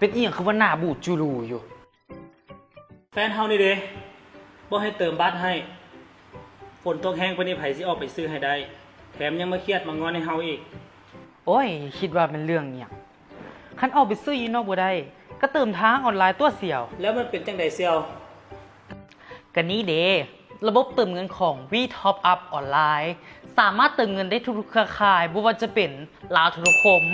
ເປັນອີ່ຫຍັງຄືວ່າໜ້າບູດຈູລູຢູ່? ແຟນເຮົານີ້ເດ ບໍ່ໃຫ້ເຕີມບັດໃຫ້. ຝົນຕົກແຮງປານນີ້ ໃຜຊິອອກໄປຊື້ໃຫ້ໄດ້? ແຖມຍັງມາຄຽດມາງອນໃຫ້ເຮົາອີກ. ໂອ້ຍ ຄິດວ່າແມ່ນເລື່ອງຫຍັງ? ຄັນອອກໄປຊື້ຢູ່ນອກບໍ່ໄດ້ ກໍເຕີມທາງອອນລາຍຕົວະສ່ຽວ. ແລ້ວມັນເປັນຈັ່ງໃດສ່ຽວ? ກະນີ້ເດ ລະບົບເຕີມເງິນຂອງ V Top Up ອອນລາຍ ສາມາດເຕີມເງິນໄດ້ທຸກໆເຄືອຂ່າຍ ບໍ່ວ່າຈະເປັນ Lao Telecom,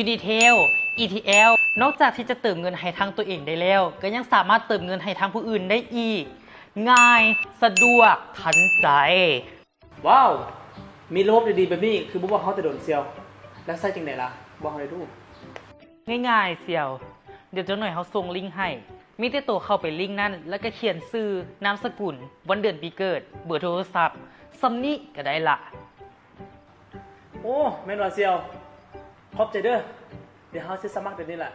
Unitel, E T L. ນອກຈາກທີ່ຈະເຕີມເງິນໃຫ້ທາງຕົວເອງໄດ້ແລ້ວ ກໍຍັງສາມາດເຕີມເງິນໃຫ້ທາງຜູ້ອື່ນໄດ້ອີກ. ງ່າຍ, ສະດວກ, ທັນໃຈ. ວ້າວ! ມີລະບົບດີໆແບບນີ້ ຄືບໍ່ບອກເຮົາແຕ່ດົນສ່ຽວ? ແລ້ວໃຊ້ຈັ່ງໃດລະ? ບອກເຮົາແດ່ດູ. ງ່າຍໆສ່ຽວ, ດຽວຈັກໜ່ອຍເຮົາສົ່ງລິ້ງໃຫ້. ມີແຕ່ໂຕເຂົ້າໄປລິ້ງນັ້ນ ແລ້ວກໍຂຽນຊື່, ນາມສະກຸນ, ວັນເດືອນປີເກີດ, ເບີໂທລະສັບ, ສ່ຳນີ້ກໍໄດ້ລະ. ໂອ້ ແມ່ນຫວາສ່ຽວ? ຂອບໃຈເດີ. ດຽວເຮົາຊິສະໝັກດຽວນີ້ລະ.